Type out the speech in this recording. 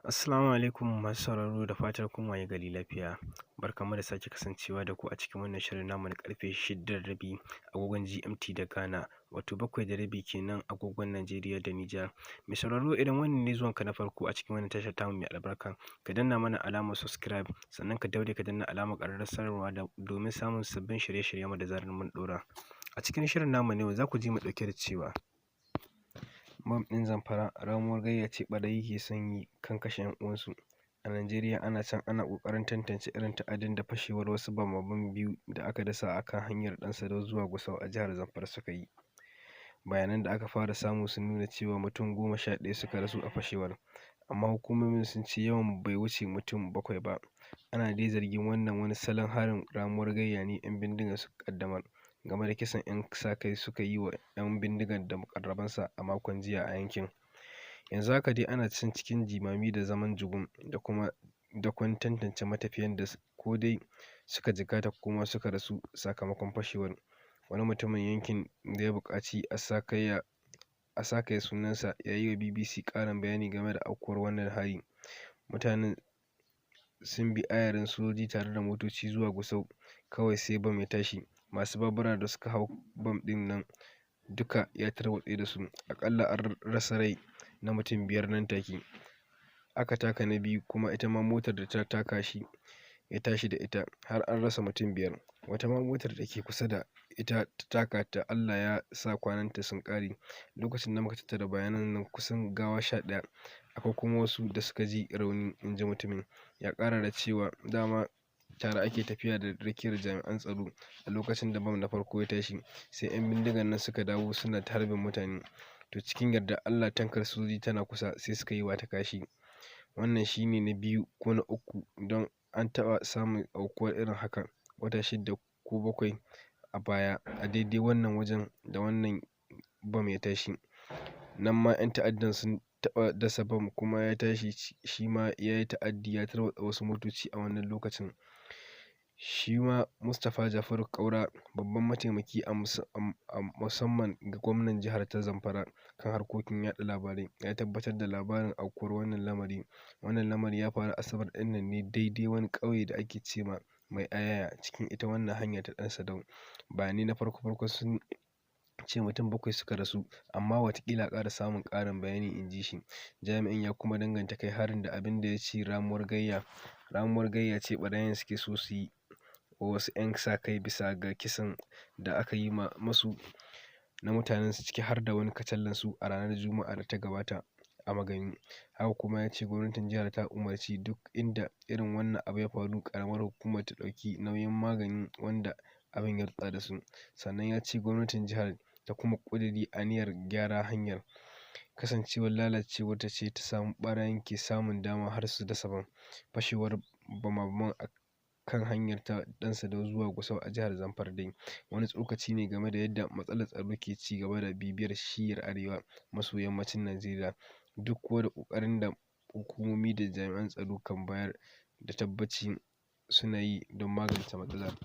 Assalamu alaikum masu sauraro, da fatar kun waye gari lafiya. Barkanmu da sake kasancewa da ku a cikin wannan shirin namu na karfe 6:30 agogon GMT da Ghana, wato 7:30 kenan agogon Najeriya da Nijar. Mai sauraro, idan wannan ne zuwanka na farko a cikin wannan tashar tamu mai albarka, ka danna mana alamar subscribe, sannan ka daure ka danna alamar ƙararrawar sanarwa domin samun sabbin shirye-shiryenmu da zarar mun ɗora. A cikin shirin namu na yau za ku ji mu ɗauke da cewa bam ɗin Zamfara ramuwar gayya ce ɓarayi ke son yi kan kashe 'yan uwansu. A Najeriya ana can ana ƙoƙarin tantance irin ta'adin da fashewar wasu bama-bamai biyu da aka dasa a kan hanyar Ɗansadau zuwa Gusau a jihar Zamfara suka yi. Bayanan da aka fara samu sun nuna cewa mutum 11 suka rasu a fashewar, amma hukumomin sun ce yawan bai wuce mutum bakwai ba. Ana dai zargin wannan wani salon harin ramuwar gayya ne 'yan bindigar suka ƙaddamar game da kisan 'yan sa-kai suka yi wa 'yan bindigar da muƙarrabansa a makon jiya a yankin. Yanzu haka dai ana can cikin jimami da zaman jigum da kuma dakon tantance matafiyan da ko dai suka jikkata ko ma suka rasu sakamakon fashewar. Wani mutumin yankin da ya buƙaci a sakaya sunansa ya yi wa BBC ƙarin bayani game da aukuwar wannan hari. Mutanen sun bi ayarin sojoji tare da motoci zuwa Gusau, kawai sai bam ya tashi. Masu babura da suka hau bam ɗin nan duka ya tarwatse da su. Aƙalla an rasa rai na mutum biyar nan take. Aka taka na biyu kuma ita ma motar da ta taka shi ya tashi da ita, har an rasa mutum biyar. Wata ma motar da ke kusa da ita ta taka ta, Allah ya sa kwananta sun ƙare. Lokacin da muka tattara bayanan nan, kusan gawa 11, akwai kuma wasu da suka ji rauni, in ji mutumin. Ya ƙara da cewa dama tare ake tafiya da rakiyar jami'an tsaro a lokacin da bam na farko ya tashi, sai 'yan bindigar nan suka dawo suna ta harbin mutane. To, cikin yardar Allah tankar sojoji tana kusa, sai suka yi ba ta kashi. Wannan shi ne na biyu ko na uku, don an taɓa samun aukuwar irin haka wata 6 ko 7 a baya a daidai wannan wajen da wannan bam ya tashi. Nan ma 'yan ta'addan sun taɓa dasa bam kuma ya tashi, shi ma ya yi ta'addi, ya tarwatsa wasu motoci a wannan lokacin. Shi ma Mustapha Jafaru Kaura, babban mataimaki a musamman ga gwamnan jihar ta Zamfara kan harkokin yaɗa labarai, ya tabbatar da labarin aukuwar wannan lamari. Wannan lamari ya faru Asabar ɗin nan ne daidai wani ƙauye da ake ce ma Mai Ayaya cikin ita wannan hanya ta Ɗansadau. Bayanai na farko-farko sun ce mutum bakwai suka rasu, amma wataƙila a ƙara samun ƙarin bayani, in ji shi. Jami'in ya kuma danganta kai harin da abin da ya ce ramuwar gayya. Ramuwar gayya ce ɓarayin suke so su yi wa wasu 'yan sa-kai bisa ga kisan da aka yi masu na mutanensu, ciki har da wani kacallansu, a ranar Juma'ar da ta gabata a Magami. Haka kuma ya ce gwamnatin jihar ta umarci duk inda irin wannan abu ya faru, ƙaramar hukumar ta ɗauki nauyin maganin wanda abin ya rutsa da su. Sannan ya ce gwamnatin jihar ta kuma ƙudiri aniyar gyara hanyar, kasancewar lalacewarta ce ta sa ɓarayin ke samun dama har su dasa bam. Fashewar bama-baman a kan hanyar ta Ɗansadau zuwa Gusau a jihar Zamfara dai wani tsokaci ne game da yadda matsalar tsaro ke ci gaba da bibiyar shiyyar arewa maso yammacin Najeriya, duk kuwa da ƙoƙarin da hukumomi da jami'an tsaro kan bayar da tabbacin suna yi don magance matsalar.